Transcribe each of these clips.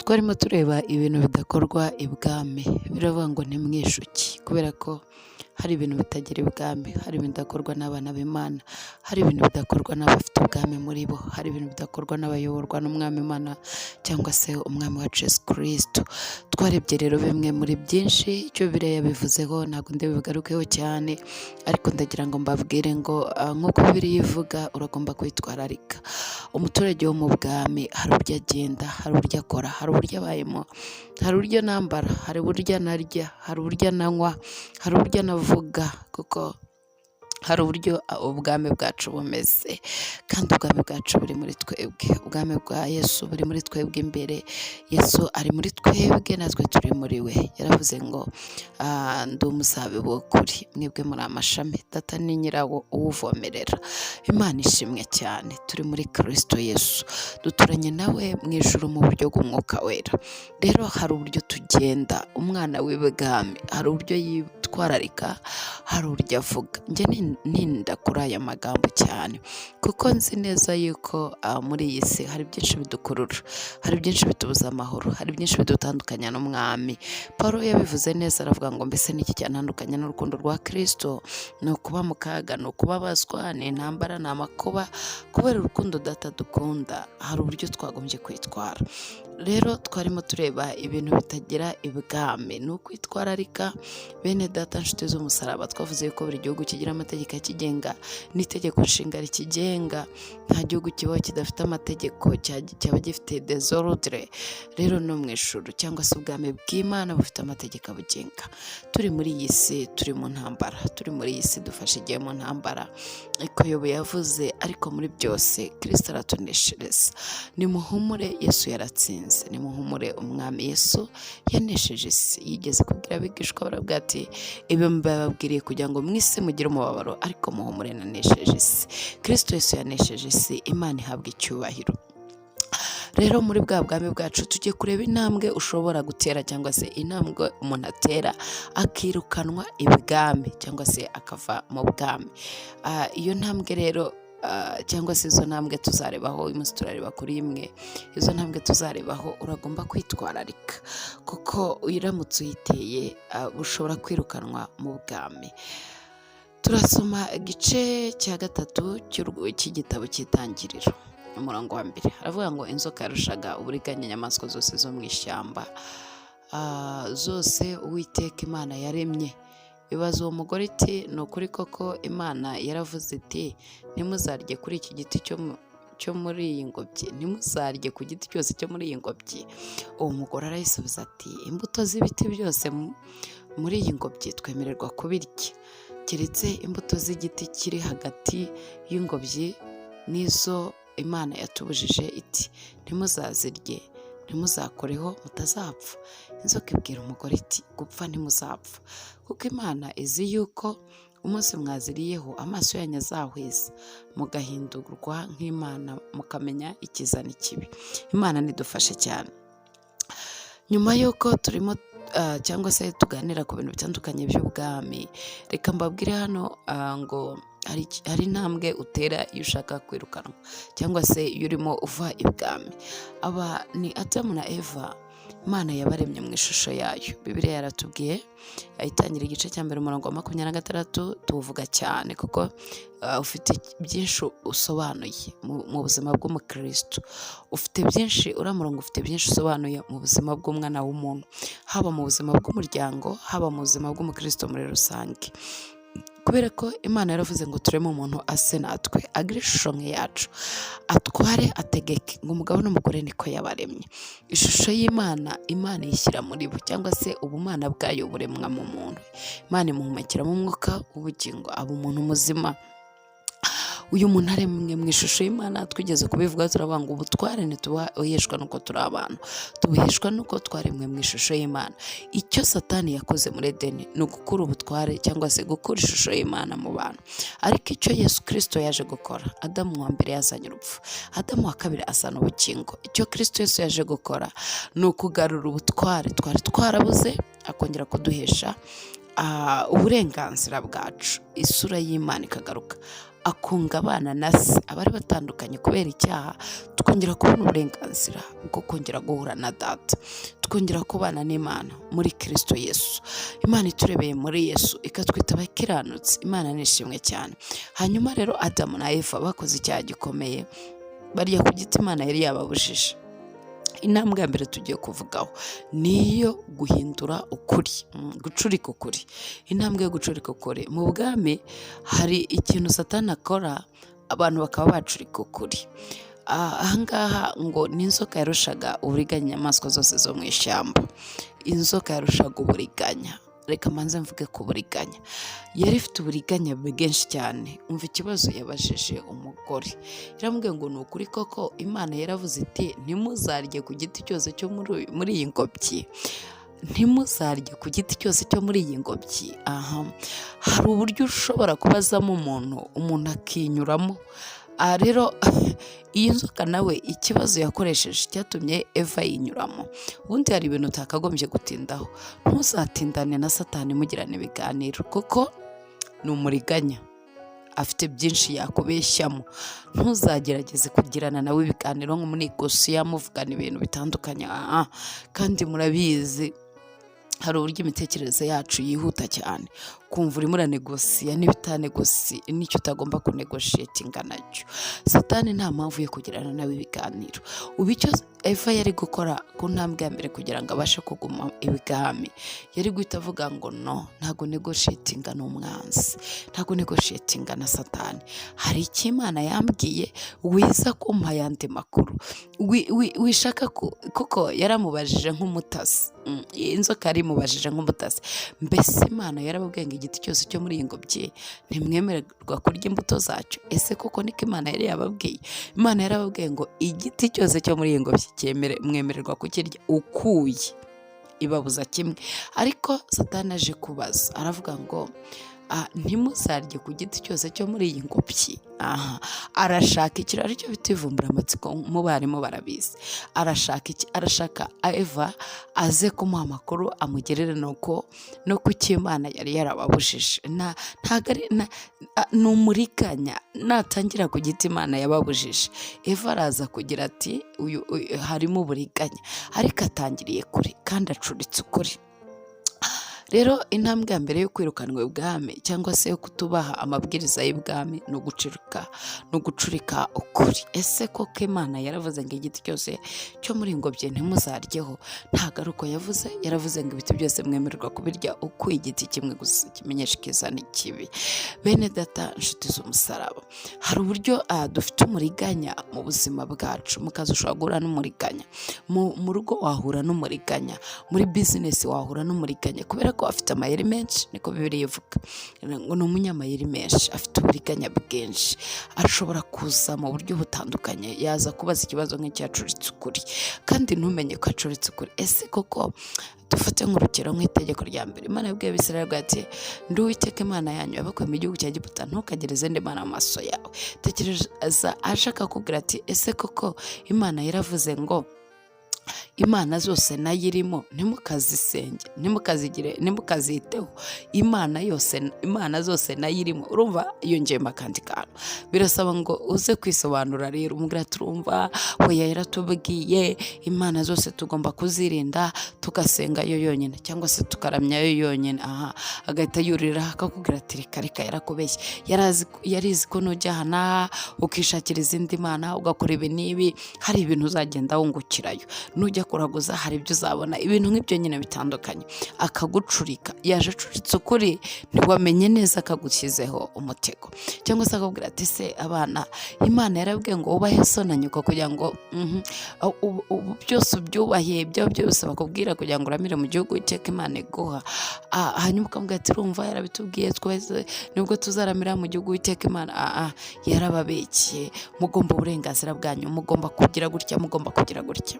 Twarimo tureba ibintu bidakorwa ibwami, biravuga ngo ntimwishuke kubera ko hari ibintu bitagera ibwami, hari ibintu bidakorwa n'abana b'Imana, hari ibintu bidakorwa n'abafite ubwami muri bo, hari ibintu bidakorwa n'abayoborwa n'umwami Imana cyangwa se umwami wacu Yesu Kristo. Twarebye rero bimwe muri byinshi, icyo Bibiliya yabivuzeho ntabwo ndibubigarukeho cyane, ariko ndagira ngo mbabwire ngo nk'uko Bibiliya ivuga uragomba kwitwararika. Umuturage wo mu bwami hari uburyo agenda, hari uburyo akora, hari uburyo abayemo, hari uburyo anambara, hari uburyo anarya, hari uburyo ananywa, hari uburyo anavuga, kuko hari uburyo ubwami bwacu bumeze, kandi ubwami bwacu buri muri twebwe, ubwami bwa Yesu buri muri twebwe imbere, Yesu ari muri twebwe natwe turi muri we. Yaravuze ngo ndi umuzabibu w'ukuri, mwebwe muri amashami, data ni nyirawo uwuvomerera. Imana ishimwe cyane, turi muri Kristo Yesu, duturanye nawe mu ijuru mu buryo bw'umwuka wera. Rero hari uburyo tugenda, umwana w'ibwami hari uburyo yitwararika, hari uburyo avuga. Njye ntinda kuri aya magambo cyane kuko nzi neza yuko muri iyi si hari byinshi bidukurura, hari byinshi bitubuza amahoro, hari byinshi bidutandukanya n'umwami. Paul yabivuze neza aravuga ngo mbese ni iki cyantandukanya n'urukundo rwa Kristo? Ni ukuba mu kaga, ni ukubabazwa, ni intambara, ni amakuba, kubera urukundo data dukunda hari uburyo twagombye kwitwara. Rero twarimo tureba ibintu bitagira ibwami, ni ukwitwararika. Bene data nshuti z'umusaraba, twavuze yuko buri gihugu kigira amategeko akigenga n'itegeko nshinga rikigenga. Nta gihugu kibaho kidafite amategeko, cyaba gifite désordre. Rero no mu ijuru cyangwa se ubwami bw'Imana bufite amategeko abugenga. Turi muri iyi si, turi mu ntambara, turi muri iyi si dufashe igihe mu ntambara. Ariko Yobu yavuze, ariko muri byose Kristo aratuneshereza. Nimuhumure, Yesu yaratsinze. Nimuhumure, umwami Yesu yanesheje isi. Yigeze kubwira abigishwa barabwira ati ibi mbababwiriye kugira ngo mu isi mugire umubabaro, ariko muhumure, nanesheje isi. Kristo Yesu yanesheje isi, Imana ihabwa icyubahiro. Rero muri bwa bwami bwacu tujye kureba intambwe ushobora gutera cyangwa se intambwe umuntu atera akirukanwa ibwami cyangwa se akava mu bwami. Iyo ntambwe rero cyangwa se izo ntambwe tuzarebaho uyu munsi, turareba kuri imwe. Izo ntambwe tuzarebaho uragomba kwitwararika kuko uramutse uyiteye ushobora kwirukanwa mu bwami. Turasoma igice cya gatatu cy'igitabo cy'Itangiriro, umurongo wa mbere. Haravuga ngo inzoka yarushaga uburiganya inyamaswa zose zo mu ishyamba zose Uwiteka Imana yaremye. Ibaza uwo mugore iti ni ukuri koko Imana yaravuze iti ntimuzarye kuri iki giti cyo muri iyi ngobyi, ntimuzarye ku giti cyose cyo muri iyi ngobyi? Uwo mugore arayisubiza ati imbuto z'ibiti byose muri iyi ngobyi twemererwa kubirya, keretse imbuto z'igiti kiri hagati y'ingobyi n'izo Imana yatubujije iti ntimuzazirye, ntimuzakoreho mutazapfa. Inzoka ibwira umugore iti gupfa ntimuzapfa, kuko Imana izi yuko umunsi mwaziriyeho amaso yanyu azahweza, mugahindurwa nk'Imana, mukamenya icyiza n'ikibi. Imana nidufashe cyane. Nyuma y'uko turimo cyangwa se tuganira ku bintu bitandukanye by'ubwami, reka mbabwire hano ngo hari intambwe utera iyo ushaka kwirukanwa cyangwa se iyo urimo uva ibwami. Aba ni Adamu na Eva. Imana yabaremye mu ishusho yayo. Bibiliya yaratubwiye, itangira igice cya mbere umurongo wa 26, tuwuvuga cyane kuko ufite byinshi usobanuye mu buzima bw'umukristo. Ufite byinshi, uriya murongo ufite byinshi usobanuye mu buzima bw'umwana w'umuntu, haba mu buzima bw'umuryango, haba mu buzima bw'umukristo muri rusange. Kubera ko Imana yaravuze ngo tureme umuntu ase natwe, agire ishusho nk'iyacu, atware, ategeke, ngo umugabo n'umugore niko yabaremye. Ishusho y'Imana, Imana iyishyira muri bo, cyangwa se ubumana bwayo buremwa mu muntu. Imana imuhumekeramo umwuka w'ubugingo, aba umuntu muzima. Uyu muntu aremwe mu ishusho y'Imana. Twigeze kubivuga, turavuga ngo ubutware ntitubuheshwa n'uko turi abantu, tubuheshwa n'uko twaremwe mu ishusho y'Imana. Icyo Satani yakoze muri Edeni ni ugukura ubutware cyangwa se gukura ishusho y'Imana mu bantu. Ariko icyo Yesu Kirisito yaje gukora, Adamu wa mbere yazanye urupfu, Adamu wa kabiri azana ubugingo. Icyo Kirisito Yesu yaje gukora ni ukugarura ubutware twari twarabuze, akongera kuduhesha uburenganzira bwacu, isura y'Imana ikagaruka, akunga abana na se abari batandukanye kubera icyaha, twongera kubona uburenganzira bwo kongera guhura na data, twongera kubana n'Imana muri Kristo Yesu. Imana iturebeye muri Yesu ikatwita abakiranutsi. Imana ni ishimwe cyane. Hanyuma rero Adamu na Eva bakoze icyaha gikomeye, barya ku giti Imana yari yababujije. Intambwe ya mbere tugiye kuvugaho ni iyo guhindura ukuri, gucurika ukuri. Intambwe yo gucurika ukuri mu bwami, hari ikintu Satani akora abantu bakaba bacurika ukuri. Ahangaha ngo ni inzoka yarushaga uburiganya inyamaswa zose zo mu ishyamba. Inzoka yarushaga uburiganya, reka mbanze mvuge ku buriganya. Yari ifite uburiganya bwinshi cyane. Umva ikibazo yabajije umugore, yaramubwiye ngo: "Ni ukuri koko Imana yaravuze iti ntimuzarye ku giti cyose cyo muri iyi ngobyi? Ntimuzarye ku giti cyose cyo muri iyi ngobyi?" Aha hari uburyo ushobora kubazamo umuntu, umuntu akinyuramo. Aha rero iyi nzoka nawe ikibazo yakoresheje cyatumye Eva yinyuramo. Ubundi hari ibintu utakagombye gutindaho. Ntuzatindane na Satani mugirana ibiganiro, kuko ni umuriganya, afite byinshi yakubeshyamo. Ntuzagerageze kugirana nawe ibiganiro nko muri gosiya muvugana ibintu bitandukanye. Aha kandi murabizi, hari uburyo imitekerereze yacu yihuta cyane, kumva urimo uranegosiya n'ibitanegosi n'icyo utagomba kunegotiatinga nacyo. Satani nta mpamvu yo kugirana nawe ibiganiro. Ubu icyo Eva yari gukora ku ntambwe ya mbere kugira ngo abashe kuguma ibwami, yari guhita avuga ngo: "No, ntabwo negotiatinga n'umwanzi, ntabwo negotiatinga na Satani. Hari icyo Imana yambwiye, wiza kumpa ayandi makuru." Wishaka kuko yaramubajije nk'umutasi. Inzoka yarimubajije nk'umutasi: "Mbese Imana yarababwiye ngo igiti cyose cyo muri iyi ngobyi ntimwemererwa kurya imbuto zacyo? Ese koko niko Imana yari yababwiye?" Imana yarababwiye ngo igiti cyose cyo muri iyi ngobyi mwemererwa kukirya, ukuye ibabuza kimwe. Ariko Satani aje kubaza aravuga ngo: "Ntimuzarye ku giti cyose cyo muri iyi ngobyi." Aha arashaka ikiro aricyo bita ivumburamatsiko, mu barimu barabizi. Arashaka iki? Arashaka Eva aze kumuha amakuru, amugerere nuko no ku cyo Imana yari yarababujije. Ntabwo ari ni umuriganya. Natangira ku giti Imana yababujije, Eva araza kugira ati uyu harimo uburiganya, ariko atangiriye kure kandi acuritse ukuri. Rero intambwe ya mbere yo kwirukanwa ibwami cyangwa se yo kutubaha amabwiriza y'ibwami ni ugucurika ukuri. Ese koko Imana yaravuze ngo igiti cyose cyo muri ngobyi ntimuzaryeho? Ntabwo ari uko yavuze. Yaravuze ngo ibiti byose mwemererwa kubirya, uko igiti kimwe gusa kimenyesha ikiza n'ikibi. Bene data, inshuti z'umusaraba, hari uburyo dufite umuriganya mu buzima bwacu. Mu kazi ushobora guhura n'umuriganya, mu rugo wahura n'umuriganya, muri bizinesi wahura n'umuriganya, kubera ko afite amayeri menshi. Niko Bibiliya ivuga ngo ni umunyamayeri menshi, afite uburiganya bwinshi, ashobora kuza mu buryo butandukanye. Yaza kubaza ikibazo nk'icyacuritse ukuri kandi ntumenye ko acuritse ukuri. Ese koko, dufate nk'urugero nk'itegeko rya mbere Imana yabwiye Abisirayeli ati: "Ndi Uwiteka Imana yanyu yabakuye mu gihugu cya Egiputa, ntukagire izindi mana mu maso yawe." Tekereza aje akakubwira ati: "Ese koko Imana yaravuze ngo imana zose nayo irimo ntimukazisenge, ntimukazigire, ntimukaziteho, imana yose, imana zose nayo irimo?" Urumva yongeyemo akandi kantu, birasaba ngo uze kwisobanura. Rero umubwira: "Turumva hoya, yaratubwiye imana zose tugomba kuzirinda, tugasenga yo yonyine cyangwa se tukaramya yo yonyine." Aha agahita yurira akakubwira ati: "Reka reka, yarakubeshye, yarizi ko nujya aha n'aha ukishakira izindi mana, ugakora ibi n'ibi, hari ibintu uzagenda wungukirayo, nujya kuraguza hari ibyo uzabona," ibintu nk'ibyo nyine bitandukanye. Akagucurika, yaje acuritse ukuri, ntiwamenye neza akagushyizeho umutego. Cyangwa se akakubwira ati: "Se abana Imana yarabwiye ngo wubahe so na nyoko kugira ngo ubu byose ubyubahe, ibyo byose bakubwira, kugira ngo uramire mu gihugu Uwiteka Imana iguha." Hanyuma ukamubwira ati: "Urumva yarabitubwiye twese nibwo tuzaramira mu gihugu Uwiteka Imana." Yarababeshye, mugomba uburenganzira bwanyu, mugomba kugira gutya, mugomba kugira gutya.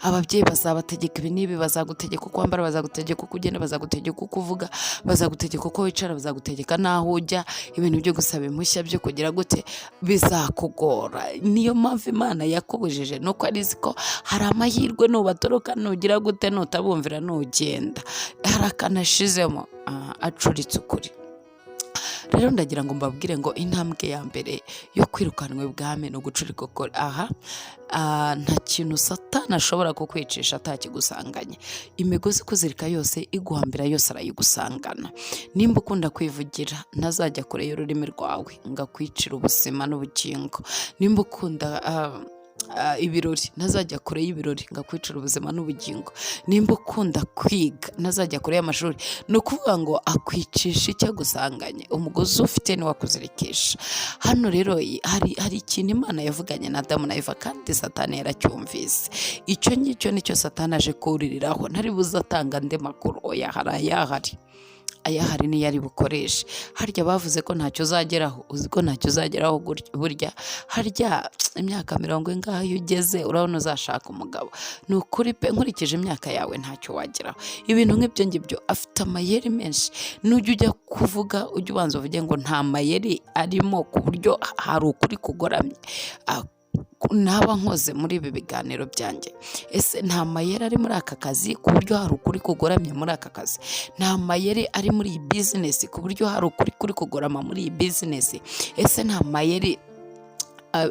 Ababyeyi bazabategeka ibi n'ibi, bazagutegeka uko wambara, bazagutegeka uko ugenda, bazagutegeka uko uvuga, bazagutegeka uko wicara, bazagutegeka n'aho ujya. Ibintu byo gusaba impushya, byo kugira gute, bizakugora. Niyo mpamvu Imana yakubujije, nuko arizi ko hari amahirwe nubatoroka, nugira gute, nutabumvira, nugenda hari akantu ashizemo. Acuritse ukuri. Rero ndagira ngo mbabwire ngo intambwe ya mbere yo kwirukanwa ibwami ni ugucurika ukuri. Aha nta kintu Satani ashobora kukwicisha atakigusanganye. Imigozi ikuzirika yose, iguhambira yose, arayigusangana. Nimba ukunda kwivugira, ntazajya kure y'ururimi rwawe ngo akwicire ubuzima n'ubugingo. Nimba ukunda ibirori, ntazajya kure y'ibirori ngo akwicire ubuzima n'ubugingo. Nimba ukunda kwiga, ntazajya kure y'amashuri. Ni ukuvuga ngo akwicisha icyo agusanganye, umugozi ufite niwo akuzirikisha. Hano rero hari ikintu Imana yavuganye na Adamu na Eva, kandi Satani yaracyumvise. Icyo ngicyo nicyo Satani aje kuririraho. Ntari buze atanga andi makuru, oya, hari ayahari, ayahari niyo ari bukoreshe. Harya bavuze ko ntacyo uzageraho, uzi ko ntacyo uzageraho burya harya imyaka mirongo ingahe iyo ugeze, urabona uzashaka umugabo? Ni ukuri pe, nkurikije imyaka yawe ntacyo wageraho. Ibintu nk'ibyo ngibyo, afite amayeri menshi. Nujya ujya kuvuga, ujye ubanza uvuge ngo nta mayeri arimo, ku buryo hari ukuri kugoramye naba nkoze muri ibi biganiro byanjye. Ese nta mayeri ari muri aka kazi, ku buryo hari ukuri kugoramye muri aka kazi? Nta mayeri ari muri iyi bizinesi, ku buryo hari ukuri kuri kugorama muri iyi bizinesi? Ese nta mayeri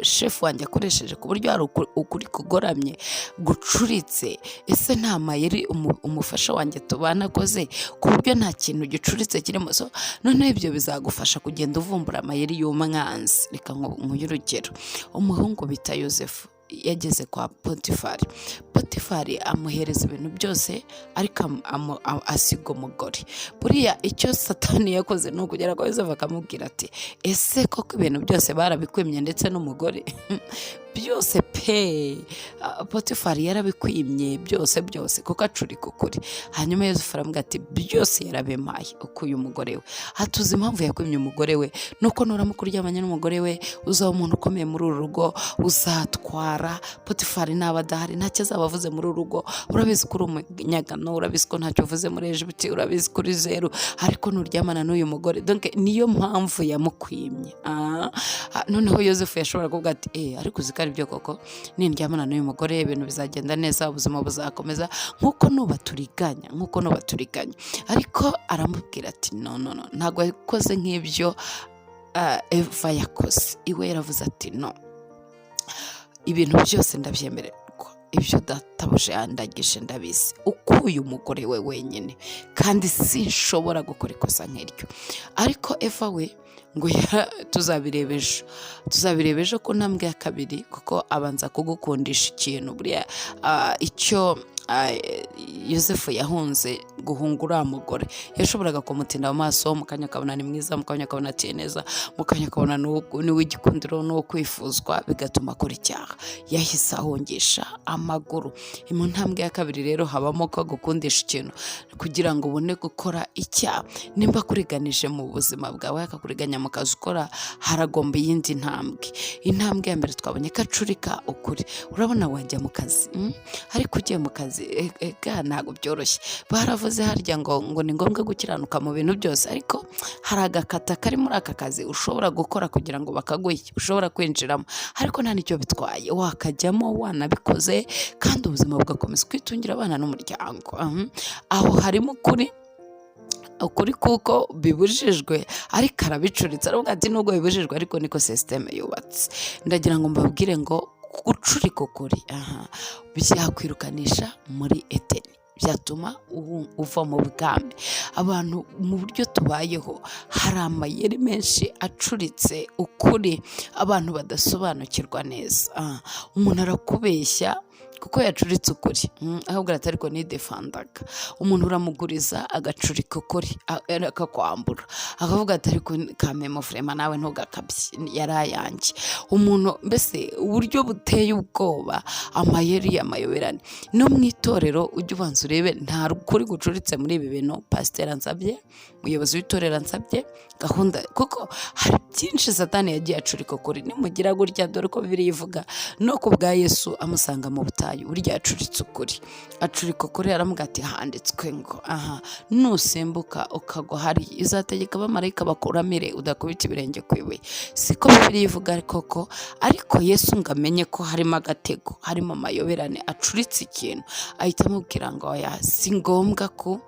shefu wanjye akoresheje, ku buryo hari ukuri kugoramye gucuritse? Ese nta mayeri umufasha wanjye tubana akoze, ku buryo nta kintu gicuritse kirimo? So noneho ibyo bizagufasha kugenda uvumbura amayeri y'umwanzi. Reka nguhe urugero. Umuhungu bita Yosefu yageze kwa Potifari. Potifari amuhereza ibintu byose, ariko asiga umugore. Buriya icyo Satani yakoze ni ukugera kwa Yosefu akamubwira ati: "Ese koko ibintu byose barabikwimye, ndetse n'umugore byose pe? Potifari yarabikwimye byose byose?" Kuko acurika ukuri. Hanyuma Yosefu aramubwira ati: "Byose yarabimpaye, ukuye umugore we." Hatuzi impamvu yakwimye umugore we, nuko nuramuka uryamanye n'umugore we, uzaba umuntu ukomeye muri uru rugo, uzatwara. Potifari naba adahari, ntacyo azaba avuze muri uru rugo. Urabizi ko uri umunyagano, urabizi ko ntacyo uvuze muri Egiputi, urabizi ko uri zeru, ariko nuryamana n'uyu mugore. Donc niyo mpamvu yamukwimye. Noneho Yosefu yashobora kuvuga ati: "Eh, ariko uzi ko ari byo koko, nindyamana n'uyu mugore ibintu bizagenda neza, ubuzima buzakomeza," nk'uko nubaturiganya, nk'uko nubaturiganya. Ariko aramubwira ati: "No, no, no." Ntabwo yakoze nk'ibyo Eva yakoze. Iwe yaravuze ati: "No, ibintu byose ndabyemererwa, ibyo databuja yandagije ndabizi, ukuye umugore we wenyine, kandi sinshobora gukora ikosa nk'iryo." Ariko Eva we ngo tuzabireba ejo, tuzabireba ejo ku ntambwe ya kabiri, kuko abanza kugukundisha ikintu. Buriya icyo Yosefu yahunze, guhunga uriya mugore, yashoboraga kumutinda mu maso, mu kanya akabona ni mwiza, mu kanya akabona ateye neza, mu kanya akabona ni uw'igikundiro, ni uwo kwifuzwa, bigatuma akora icyaha. Yahise ahungisha amaguru. Mu ntambwe ya kabiri rero habamo ko gukundisha ikintu kugira ngo ubone gukora icyaha. Nimba akuriganije mu buzima bwawe, akakuriganya mu kazi ukora, haragomba iyindi ntambwe. Intambwe ya mbere twabonye ko acurika ukuri. Urabona wajya mu kazi, Ariko ugiye mu kazi, ega ntabwo byoroshye. Baravuze harya ngo ni ngombwa gukiranuka mu bintu byose, ariko hari agakata kari muri aka kazi ushobora gukora kugira ngo bakaguhe, ushobora kwinjiramo, ariko nta n'icyo bitwaye, wakajyamo wanabikoze kandi ubuzima bugakomeza, kwitungira abana n'umuryango. Aho harimo ukuri, ukuri kuko bibujijwe, ariko arabicuritse, aravuga ati: "Nubwo bibujijwe, ariko niko sisiteme yubatse." Ndagira ngo mbabwire ngo gucurika ukuri aha byakwirukanisha muri Edeni, byatuma uva mu bwami. Abantu mu buryo tubayeho, hari amayeri menshi acuritse ukuri abantu badasobanukirwa neza. Umuntu arakubeshya kuko yacuritse ukuri, ahubwo ati: "Ariko nidefandaga." Umuntu uramuguriza agacurika ukuri, akakwambura, akavuga ati: "Ariko kamemo frema, nawe ntugakabye, yari ayanjye." Umuntu mbese uburyo buteye ubwoba, amayeri, amayoberane. No mu itorero, ujye ubanza urebe nta kuri gucuritse muri ibi bintu pasiteri ansabye, umuyobozi w'itorero ansabye, gahunda, kuko hari byinshi Satani yagiye acurika ukuri. Nimugira gutya, dore ko Bibiliya ivuga no ku bwa Yesu amusanga mu butayu, burya yacuritse ukuri, acurika ukuri, aramubwira ati: "Handitswe ngo aha nusimbuka ukagwa hariya, izategeka abamarayika bakuramire udakubita ibirenge ku ibuye." Siko Bibiliya ivuga koko? Ariko Yesu ngo amenye ko harimo agatego, harimo amayoberane, acuritse ikintu, ahita amubwira ngo: "Oya, si ngombwa ko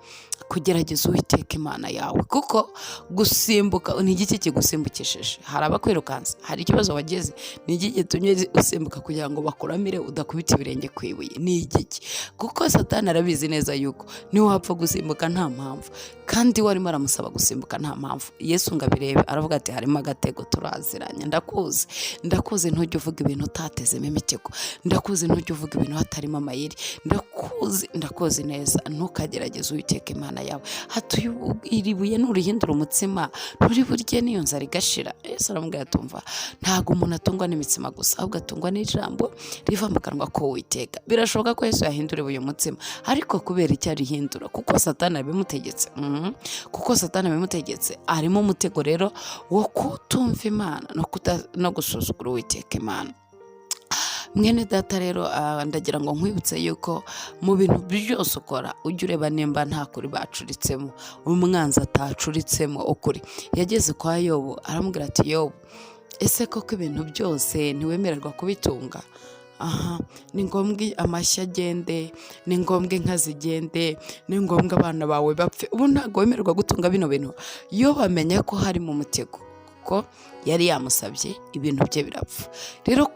Kugerageza Uwiteka Imana yawe, kuko gusimbuka ni igiki kigusimbukishije? Hari abakwirukansa, hari ikibazo wagize, ni iki gitumye usimbuka kugira ngo bakuramire udakubita ibirenge ku ibuye? Ni igiki? Kuko Satani arabizi neza yuko niwapfa gusimbuka nta mpamvu, kandi we arimo aramusaba gusimbuka nta mpamvu. Yesu ngo abirebe, aravuga ati: "Harimo agatego, turaziranye, ndakuzi, ndakuzi, ntujya uvuga ibintu utatezemo imitego, ndakuzi, ntujya uvuga ibintu hatarimo amayeri, ndakuzi, ndakuzi neza. Ntukagerageze Uwiteka Imana yawe." Hatuye iri buye nurihindura umutsima, nturi burye n'iyo nzara igashira. Yesu aramubwira ati: "Umva, ntabwo umuntu atungwa n'imitsima gusa, ahubwo atungwa n'ijambo riva mu kanwa k'Uwiteka." Birashoboka ko Yesu yahindura ibuye umutsima, ariko kubera icyo arihindura? Kuko Satani abimutegetse. Kuko Satani abimutegetse. Harimo umutego rero wo kutumva Imana no gusuzugura Uwiteka Imana. Mwene data rero, ndagira ngo nkwibutse yuko mu bintu byose ukora ujye ureba nimba nta kuri bacuritsemo, umwanzi atacuritsemo ukuri. Yageze kwa Yobu aramubwira ati: "Yobu, ese koko ibintu byose ntiwemererwa kubitunga? Aha ni ngombwa amashyo agende, ni ngombwa inka zigende, ni ngombwa abana bawe bapfe? Ubu ntabwo wemererwa gutunga bino bintu?" Iyo bamenya ko harimo umutego, kuko yari yamusabye ibintu bye birapfa. Rero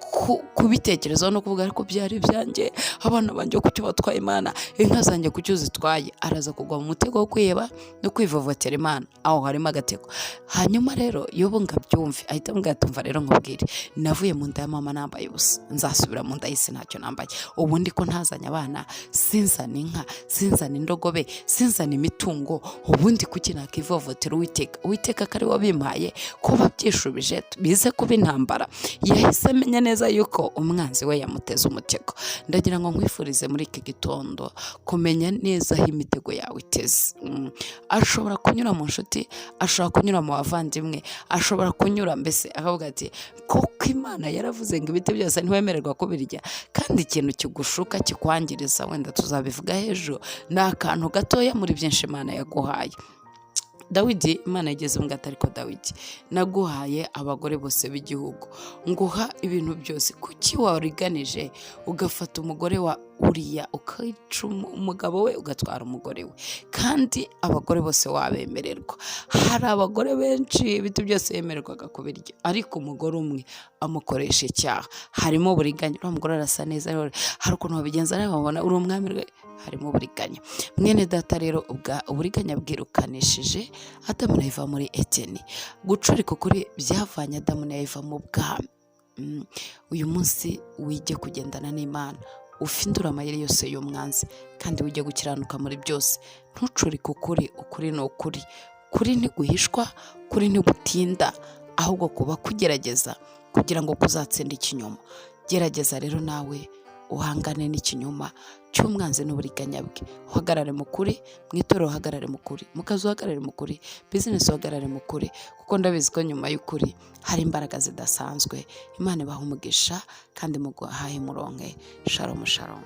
kubitekerezaho no kuvuga: "Ariko byari ibyanjye, abana banjye kuki batwaye? Imana, inka zanjye kuki uzitwaye?" Araza kugwa mu mutego wo kwiheba no kwivovotera Imana. Aho harimo agatego. Hanyuma rero Yobu ngo abyumve, ahita amubwira ati: "Umva rero nkubwire, navuye mu nda ya mama nambaye ubusa, nzasubira mu nda y'isi ntacyo nambaye. Ubundi ko ntazanye abana, sinzane inka, sinzane indogobe, sinzane imitungo, ubundi kuki nakivovotera Uwiteka, Uwiteka ko ari we wabimpaye, kuba byishubije bize kuba intambara?" Yahise amenya neza yuko umwanzi we yamuteze umutego. Ndagira ngo nkwifurize muri iki gitondo kumenya neza aho imitego yawe iteze. Ashobora kunyura mu nshuti, ashobora kunyura mu bavandimwe, ashobora kunyura mbese akavuga ati: "Koko Imana yaravuze ngo ibiti byose ntiwemererwa kubirya?" Kandi ikintu kigushuka kikwangiriza, wenda tuzabivuga hejuru, ni akantu gatoya muri byinshi Imana yaguhaye. Dawidi, Imana yageze mu ati: "Ariko Dawidi, naguhaye abagore bose b'igihugu, nguha ibintu byose, kuki wariganije ugafata umugore wa Uriya, ukica umugabo we, ugatwara umugore we, kandi abagore bose wabemererwa?" Hari abagore benshi, ibiti byose yemererwaga kubirya, ariko umugore umwe amukoresha icyaha. Harimo uburiganya. Uriya mugore arasa neza, hari ukuntu babigenza nawe babona uri umwami. Harimo uburiganya, mwene data. Rero uburiganya bwirukanishije Adamu na Eva muri Eteni. Gucurika ukuri byavanye Adamu na Eva mu bwami. Uyu munsi wige kugendana n'Imana, ufindure amayeri yose y'umwanzi, kandi wige gukiranuka muri byose. Ntucurike ukuri. Ukuri ni ukuri. Kuri ntiguhishwa, kuri ntigutinda, ahubwo kuba kugerageza kugira ngo kuzatsinde ikinyoma. Gerageza rero nawe uhangane n'ikinyoma cy'umwanzi n'uburiganya bwe, uhagarare mu kuri. Mu itorero uhagarare mu kuri, mu kazi uhagarare mu kuri, bizinesi uhagarare mu kuri, kuko ndabizi ko nyuma y'ukuri hari imbaraga zidasanzwe. Imana ibaha umugisha kandi muguhahe muronke. Shalom, shalom.